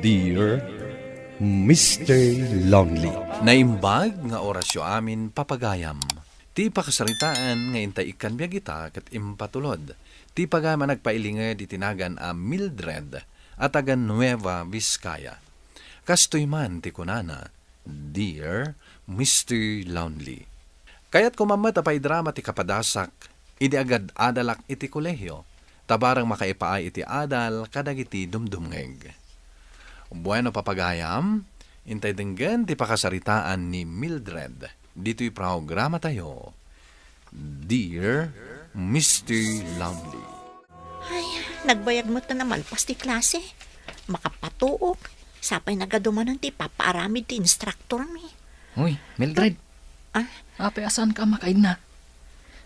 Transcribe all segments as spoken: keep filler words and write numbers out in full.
Dear Mister Lonely. Naimbag nga orasyo amin, papagayam. Ti pakasaritaan nga intay ikkan biag ita ket impatulod ti pagayam a nagpailinged iti nagan a Mildred a taga Nueva Vizcaya. Kastoy man ti kunana, "Dear Mister Lonely, kayatko man met a paidrama ti kapadasak idi agad-adalak iti kolehio, ta bareng makaipaay iti adal kadagiti dumdumngeg." Bueno, papagayam, intay denggen ti pakasaritaan ni Mildred ditoy programatayo, Dear Mister Lonely. Ay, nagbayag met ta namalpas ti klase. Makapatuok. Sapay nagadumanan ti ipapaaramid ti instructor mi. Hoy, Mildred. Ah? Apay a saanka a makaidna?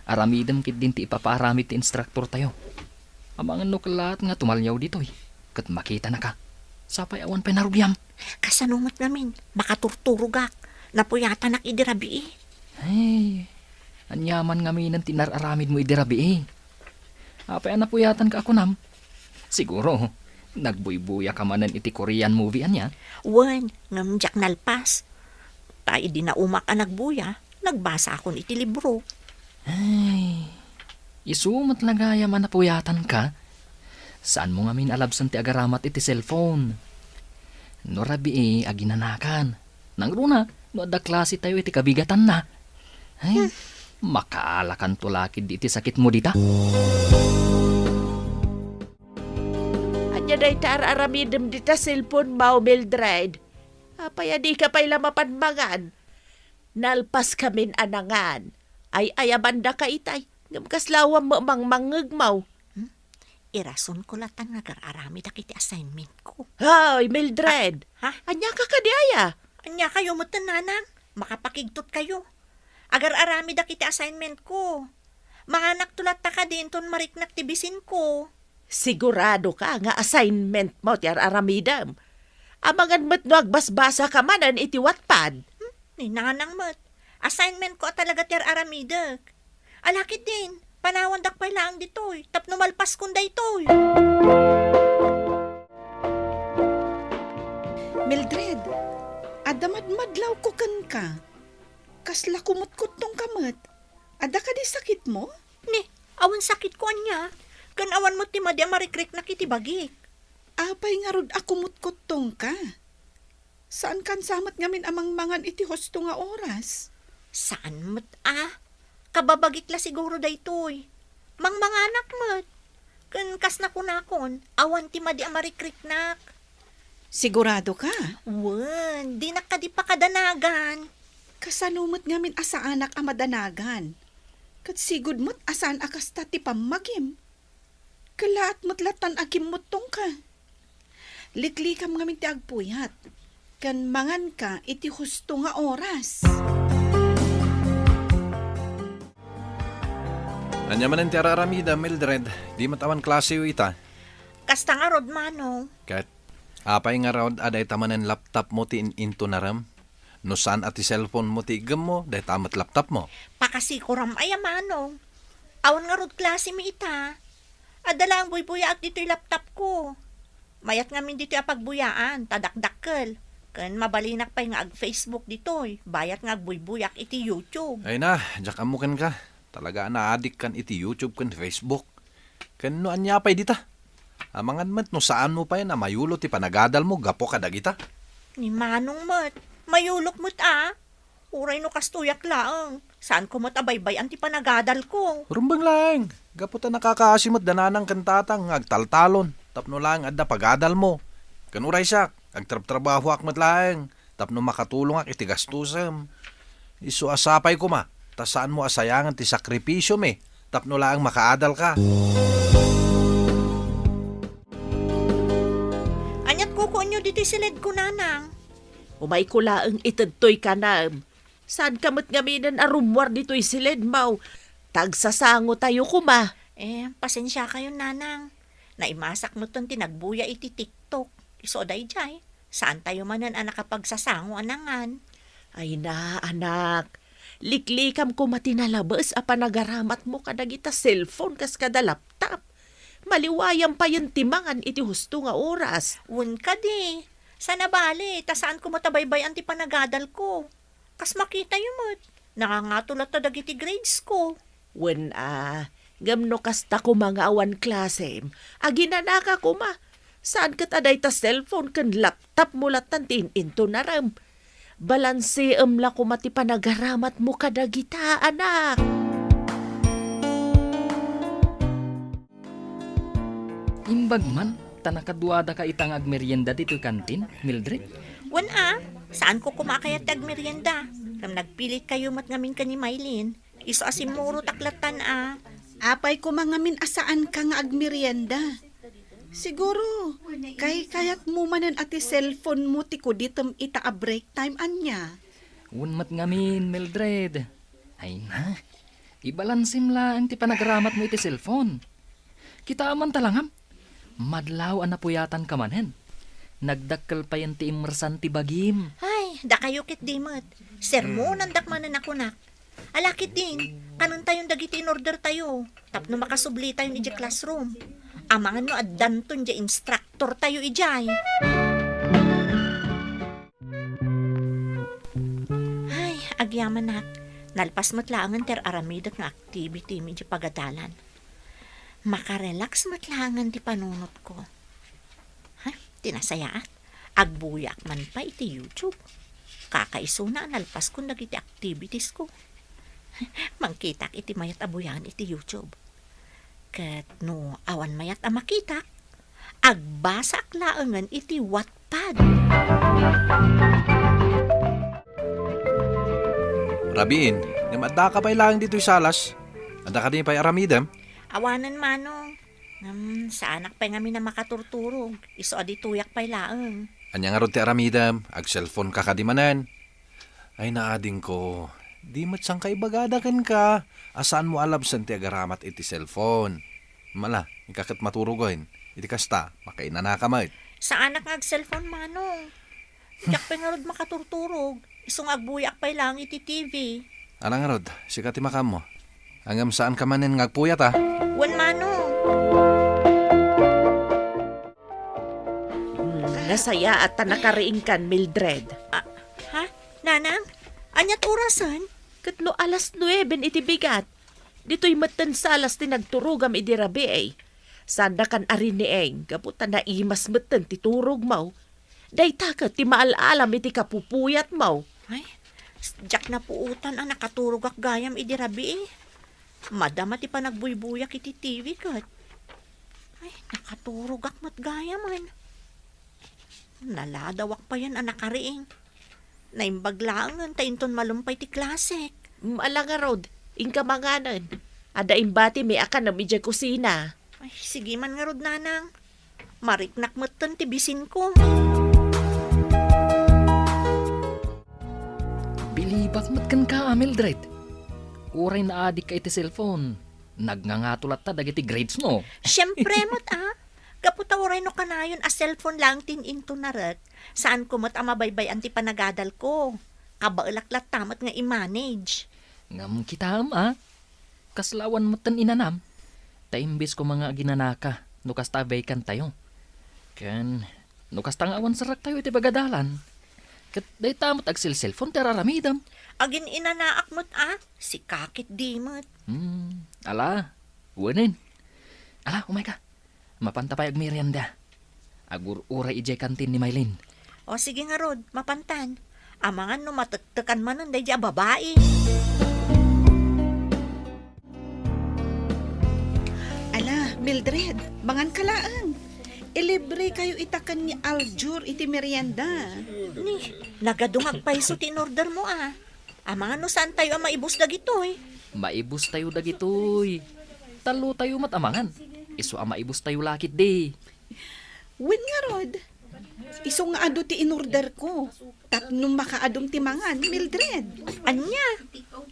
Aramidem ketdin ti ipapaaramid ti instructor tayo. Amangan no kellaat nga tumaliaw ditoy, ket makitanaka. Sapay awan pay narugiam. Kasano met ngamin? Makaturturogak. Napuyatanak idi rabii. Ay, ania man ngaminen ti nar-aramidmo idi rabii? Apay a napuyatanka a kunam? Siguro, nagbuybuya ka manen iti Korean movie ania? Wen, ngem diak nalpas. Ta idi naumak a nagbuya, nagbasakon iti libro. Ay, isu met la gayam a napuyatanka. Saanmo ngamin a labsen ti agaramat iti cellphone. No rabii, aginanakan. Nangruna, no adda klasetayo iti kabigatanna. Ay, makaalakanto la ketdi iti sakitmo dita. Ania dayta ar-aramidem dita cellphone mo, Mildred? Apay a dika pay la mapan mangan? Nalpaskamin a nangan. Ay-ayabandaka itay, ngem kasla awan mangmangngegmo. Hmm? Irasonko latta nga agar-aramidak iti assignmentko. Hay, Mildred! Ha? Aniaka kadi aya? Aniakayo metten, nanang? Makapakigtot kayo. Agar-aramidak iti assignmentko. Manganakto latta kadi inton mariknak ti bisinko. Sigurado ka nga assignment mo ti ar-aramidem? Amangan met no agbasbasa ka manen iti Wattpad. Hmm? Ni nanang met. Assignment ko a talaga ti ar-aramidek. Ala ketdin, panawandak pay laeng ditoy tapno malpaskon daytoy. Mildred, adda madmadlawko kenka. Kasla kumutkuttongka met. Adda kadi sakitmo? Ni, awan sakitko ania. Ken awan met ti madi a marikriknak iti bagik. Apay ngarud a kumutkuttongka? Saankan sa met ngamin a mangmangan iti husto nga oras? Saan met a. Kababagik la siguro daytoy. Mangmanganak met. Ken kas nakunakon, awan ti madi a marikriknak. Sigurado ka? Wen, dinak kadi pakadanagan. Kasano met ngamin a saanak a madanagan? Ket sigud met a saan a kasta ti pammagim. Kellaat met lattan a kimmuttongka. Liklikam ngamin ti agpuyat, ken manganka iti husto nga oras. Ania manen ti ar-aramidem, Mildred? Di met awan klaseyo ita. Kasta ngarud, Manong. Ket apay ngarud a dayta manen laptopmo ti in-intunarem? No saan a ti cellphonemo ti iggemmo, dayta met laptopmo. Pakasikoram aya, Manong. Awan ngarud klasemi ita. Adda laeng buybuyaak ditoy laptopko. Mayat ngamin ditoy a pagbuyaan, ta dakdakkel. Ken mabalinak pay nga ag-Facebook ditoy, bayat nga agbuybuyak iti YouTube. Ay na, diak ammo kenka. Talaga a naadikkan iti YouTube ken Facebook. Ken no ania pay dita? Amangan met no saanmo pay a mayulo ti panagadalmo gapu kadagita. Ni Manong met, mayulok met a. Uray no kastoyak laeng, saanko met a baybay-an ti panagadalko. Rumbeng laeng, gapu ta nakakaasi met da nanang ken tatang nga agtaltalon tapno laeng adda pagadalmo. Ken uray siak, agtrabtrabahoak met laeng tapno makatulongak iti gastosem. Isu a sapay koma ta saanmo a sayangen ti sakripisiomi tapno laeng makaadalka. Aniat kukuenyo ditoy siledko, Nanang? Umayko laeng itedtoy kanam. Saanka met ngaminen a rummuar ditoy siledmo. Tagsasangotayo koma. Eh, pasensiakayon, Nanang. Naimasak metten ti nagbuya iti TikTok. Isu daydiay, saantayo manen a nakapagsasango a nangan. Ay na, anak. Liklikam koma ti nalabes a panagaramatmo kadagita cellphone kas kada laptop. Maliwayam payen ti mangan iti husto nga oras. Wen kadi, Saan a bale, ta saanko met a baybay-an ti panagadalko. Kas makitayo met, nangangato latta dagiti grades ko. Wen a, ngem no kasta koma nga awan klasem, aginanaka koma. Saan ket a dayta cellphone ken laptop mo lattan ti in-intonarem. Balansiem la koma ti panagaramatmo kadagita, anak. Imbag man, ta nakaduadaka ita nga agmerienda ditoy kantin, Mildred? Wen a, saanko koma a kayat ti agmerienda. Ngem nagpilitkayo met ngamin ken ni Maylin. Isu a simmurotak lattan a. Apay koma ngamin a saanka nga agmerienda? Siguro, kaykayatmo manen a ti cellphone mo ti kuditem ita a break time, ania? Wen met ngamin, Mildred. Ay na, ibalansem laeng ti panagaramatmo iti cellphone. Kitaem man talangam, madlaw a napuyatanka manen. Nagdakkel payen ti immersan ti bagim. Ay, dakayo ketdi met. Sermonandak manen a kunak. Ala ketdin, kanentayon dagiti in-ordertayo tapno makasublitayon idiay classroom. Amangan no addanton diay instructortayo idiay. Ay, agyamanak. Nalpas met laengen ti ar-aramidek nga activity mi idiay pagadalan. Makarelax met laengen ti panunotko. Ay, ti nasayaat, agbuyaak man pay iti YouTube. Kakaisuna a nalpaskon dagiti activitiesko. Mangkitaak iti mayat a buyaen iti YouTube. Ket no awan mayat a makitak, agbasaak laengen iti Wattpad. Rabiin, ngem addaka pay laeng ditoy salas? Adda kadi pay aramidem? Awanen, Manong. Ngem, saanak pay ngamin a makaturturog. Isu a ditoyak pay laeng. Ania ngarud ti aramidem? Ag-cellphone ka kadi manen? Ay, naadingko, di met sangka ibagada kenka a saanmo a labsen ti agaramat iti cellphone. Mala, inka ket maturogen. Iti kasta, makainanaka met. Saanak nga ag-cellphone, Manong. Diak pay ngarud makaturturog. Isu nga agbuyaak pay laeng iti T V. Ala ngarud, sika ti makaammo. Ngem saanka manen nga agpuyat, a? Wen, Manong. Hmm, nasayaat ta nakariingkan, Mildred. Ah, ha? Nanang? Aniat orasen? Ket no alas nueben iti bigat. Ditoy metten salas ti nagturogam idi rabii. Saandakan a riniing, gapu ta naimas metten ti turogmo. Dayta ket ti maal-alam iti kapupuyatmo. Ay, s-, diak napuotan a nakaturogak gayam idi rabii. Madama ti panagbuybuyak iti T V ket. Ay, nakaturogak met gayamen. Naladawak payen a nakariing. Naimbag laengen ta inton malem pay ti klasek. Mm, ala ngarud, inka manganen. Adda imbatimi a kanem idiay kusina. Ay, sige man ngarud, Nanang. Mariknak metten ti bisinko. Bilibak met kenka, Mildred. Uray naadikka iti cellphone, nagngangato latta dagiti grades mo. Siempre met, a. Gapu ta uray no kanayon a cellphone laeng ti in-intonarek, saanko met a mabaybay-an ti panagadalko. Kabaelak latta met nga i-manage. Ngem kitaem, a. Kasla awan metten inanam. Ta imbes koma nga aginanaka no kasta a vacant tayo. Ken no kasta nga awan serrektayo iti pagadalan, ket dayta met agselselfon ti ar-aramidem. Agin-inanaak met, a. Sika ketdi met. Hmm, ala, wenen. Ala, umayka. Mapanta pay agmerienda. Agur-uray idiay kantin ni Maylin. O, sige ngarud, mapantan. Amangan no matektekan manen daydi a babai. Ala, Mildred, manganka laeng. Ilibrekayo ita ken ni Aljur iti merienda. Ni, nagadungag payso ti inordermo, a. Amangan no saantayo a maibus dagitoy. Maibustayo dagitoy. Tallotayo met a mangan. Isu a maibustayo la ketdi. Wen ngarud, isu nga adu ti inorderko. Tapno makaadum ti mangan, Mildred. Ania?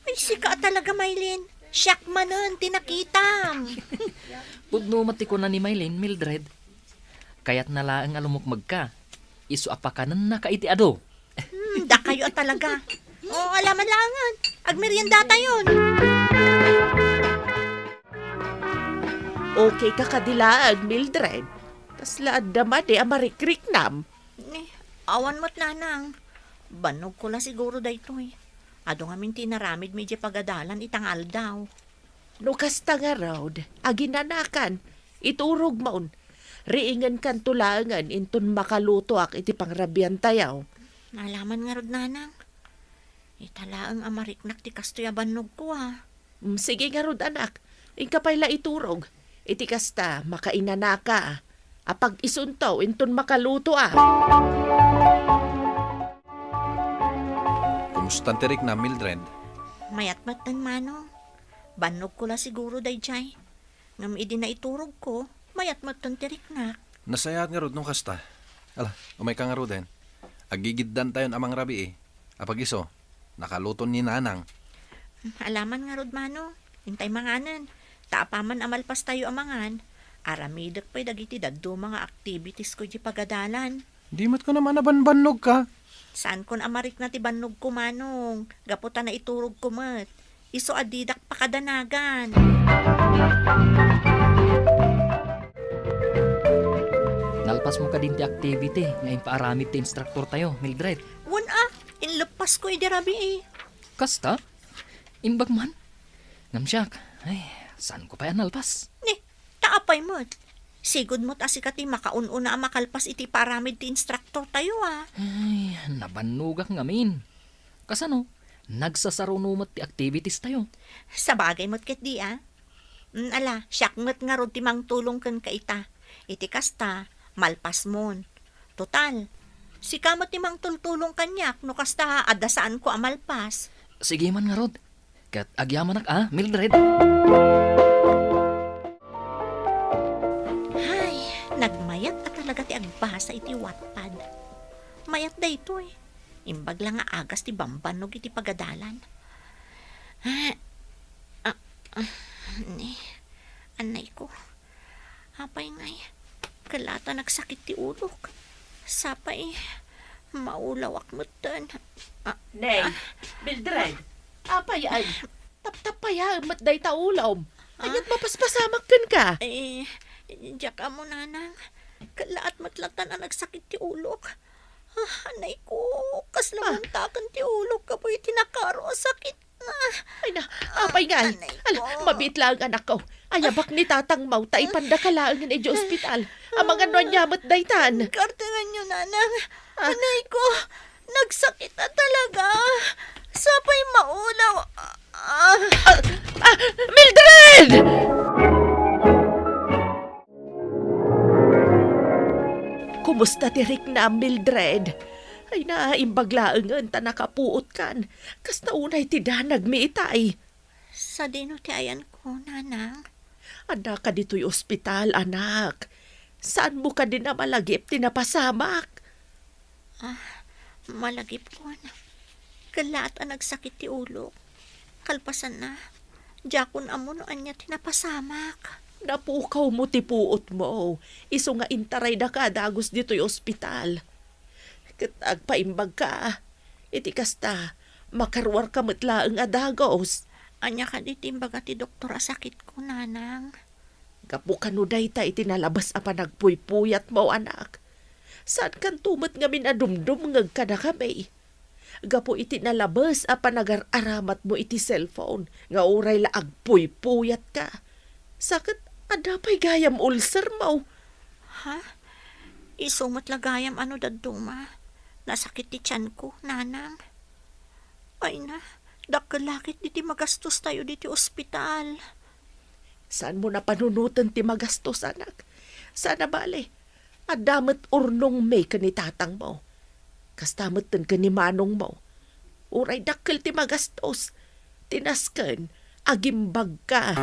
Ay, sika a talaga, Maylin. Siak manen ti nakitam. Pudno met ti kuna ni Maylin, Mildred. Kayatna laeng a lumukmegka. Isu a pakanennaka iti adu. Hmm, dakayo a talaga. O, ala man laengen. Agmeriendatayon. Okay ka kadi laeng, Mildred? Kasla adda madi a marikriknam. Eh, Awan met, Nanang. Bannogko la siguro daytoy. Adu ngamin ti inaramidmi idiay pagadalan ita nga aldaw. No kasta ngarud, aginanakan, iturogmon. Riingenkanto laengen inton makalutoak iti pangrabiantayo. Ala man ngarud, Nanang. Ita laeng a mariknak ti kastoy a bannogko, a. Mm, sige ngarud, anak. Inka pay la iturog. Iti kasta, makainanaka. Apag-isunto inton makaluto, a. Kumustan ti riknam, Mildred? Mayat met, Manong. Bannogko la siguro daydiay. Ngem idi naiturogko, mayat met ti riknak. Nasayaat ngarud no kasta. Ala, umayka ngaruden. Aggigiddantayon a mangrabii. Apag-isu, nakaluto ni Nanang. Ala man ngarud, Manong. Intay manganen. Ta apaman a malpastayo a mangan, aramidek pay dagiti dadduma nga activitiesko idiay pagadalan. Di met kunam a nabanbannogka. Saankon a marikna ti bannogko, Manong, gapu ta naiturogko met. Isu a didak pakadanagan. Nalpasmo kadin ti activity nga impaaramid ti instruktortayo, Mildred? Wen a, inleppasko idi rabii. Kasta? Imbag man? Ngem siak, ay, saanko pay a nalpas? Ni, ta apay met? Sigud met a sika ti makaun-una a makalpas iti paaramid ti instruktortayo, a. Ay, nabannogak ngamin. Kasano? Nagsasaruno met ti activities tayo. Sabagay met ketdi, a. Mm, ala, siak met ngarud ti mangtulong kenka ita. Iti kasta, malpasmon. Total, sika met ti mangtultulong kaniak no kasta, adda saanko a malpas. Sige man ngarud. Ket agyamanak a, Mildred. Hay, nagmayat a talaga ti agbasa iti Wattpad. Mayat daytoy. Imbag la nga agas ti bambannog iti pagadalan. Ah, ah, ah, ni, anay ko. Apay ngay, kalaat a nagsakit ti ulok. Sapay, maulawak metten. Ah, Neng, ah. Mildred, apay ay, taptapayaem met dayta ulom. Aniat mapaspasamak kenka? Eh, diak ammo, Nanang. Kalaat met latan a nagsakit ti ulok. Ah, anay ko, kasla muntaken ti ulok gapu iti nakaro a sakit. Ay na, apay ngay. Anay ko. Ala, mabiit laeng anakko. Ayabak ni tatangmo ta ipandaka laengen idiay ospital. Amangan no ania met daytan. Kartenganyo, Nanang. Ah. Anay ko, nagsakit a talaga. Sapay maulaw. Ah. Ah, ah, Mildred! Kumusta ti riknam, Mildred? Ay, naimbag laengen ta nakapuotkan. Kasta unay ti danagmi itay. Sadino ti ayanko, Nanang? Addaka ditoy ospital, anak. Saanmo kadin a malagip ti napasamak? Ah, malagipkon. Kalaat a nagsakit ti ulok. Kalpasanna, diakon ammo no ania ti napasamak. Napukawmo ti puotmo, isu nga intaraydaka a dagus ditoy ospital. Ket agpaimbagka, iti kasta, makaruarka met laeng a dagus. Ania kadi ti imbaga ti doktor a sakitko, Nanang? Gapu kano dayta iti nalabes a panagpuypuyatmo, anak. Saankanto met ngamin a dumdumngeg kadakami. Gapu iti nalabes a panagar-aramatmo iti cellphone nga uray la agpuypuyatka. Sa ket adda pay gayam ulcermo. Ha? Isu met la gayam a no dadduma. Nasakit ti tianko, Nanang. Ay na, dakkel la ketdi ti magastostayo ditoy ospital. Saanmo a panunoten ti magastos, anak. Saan a bale, adda met urnongmi ken ni tatangmo. Kasta metten ken ni manongmo. Uray dakkel ti magastos, ti nasken, agimbagka.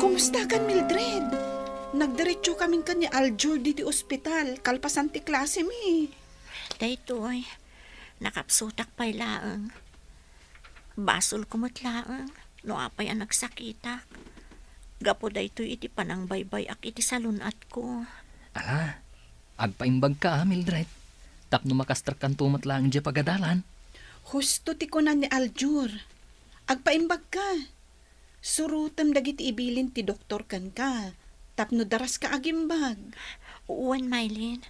Kumustakan, Mildred? Nagdiretsokamin ken ni Aljur ditoy ospital, kalpasan ti klasemi. Daytoy, nakapsutak pay laeng. Basolko met laeng no apay a nagsakitak. Gapu daytoy iti panangbaybay-ak iti salun-atko. Ala, agpaimbagka, a, Mildred. Tapno makastrekkanto met laeng idiay pagadalan. Husto ti kuna ni Aljur. Agpaimbagka. Surotem dagiti ibilin ti doktor kenka tapno daraska agimbag. Wen, Mylene.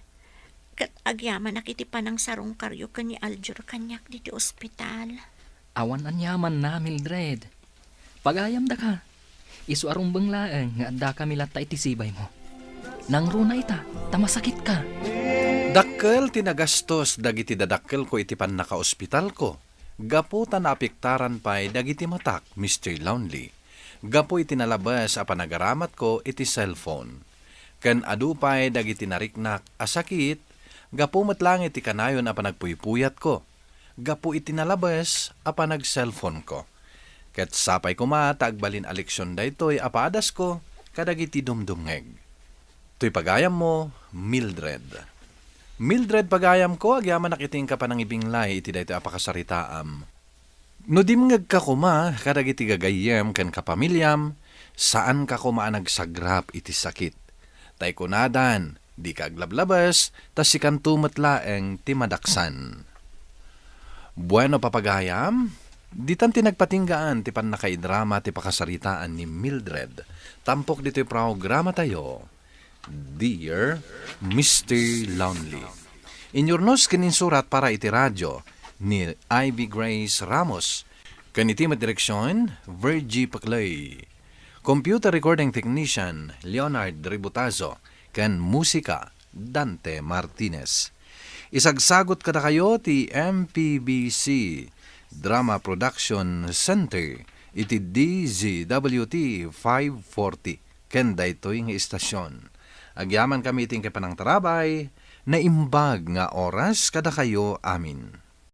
Ket agyamanak iti panangsarungkaryo ken ni Aljur kaniak ditoy ospital. Awan aniamanna, Mildred. Pagayamdaka. Isu a rumbeng laeng nga addakami latta iti sibaymo. Nangruna ita, ta masakitka. Dakkel ti nagastos dagiti dadakkelko iti pannakaospitalko, gapu ta naapektaran pay dagiti matak, Mister Lonely, gapu iti nalabes a panagaramatko iti cellphone. Ken adu pay dagiti nariknak a sakit, gapu met laeng iti kanayon a panagpuypuyatko, gapu iti nalabes a panag-cellphoneko. Ket sapay koma ta agbalin a leksion daytoy a paadasko kadagiti dumdumngeg. Toy pagayammo, Mildred. Mildred, pagayamko, agyamanak iti inka panangibinglay iti daytoy a pakasaritaam. No dimngegka koma kadagiti gagayyem ken kapamiliam, saanka koma a nagsagrap iti sakit. Ta ikunadan, dika aglablabes, ta sikanto met laeng ti madaksan. Bueno, papagayam, ditan ti nagpatinggaan ti pannakaidrama ti pakasaritaan ni Mildred. Tampok ditoy programatayo, Dear Mister Lonely. Inyurnos ken insurat para iti radio ni Ivy Grace Ramos. Ken iti met direksion, Virgie Paclay. Computer recording technician, Leonard Ributazo. Ken musika, Dante Martinez. Isagsagot kadakayo ti M P B C Drama Production Center iti D Z W T five forty ken daytoy nga istasion. Agyamankami iti inkay panangtarabay, naimbag nga oras kadakayo amin.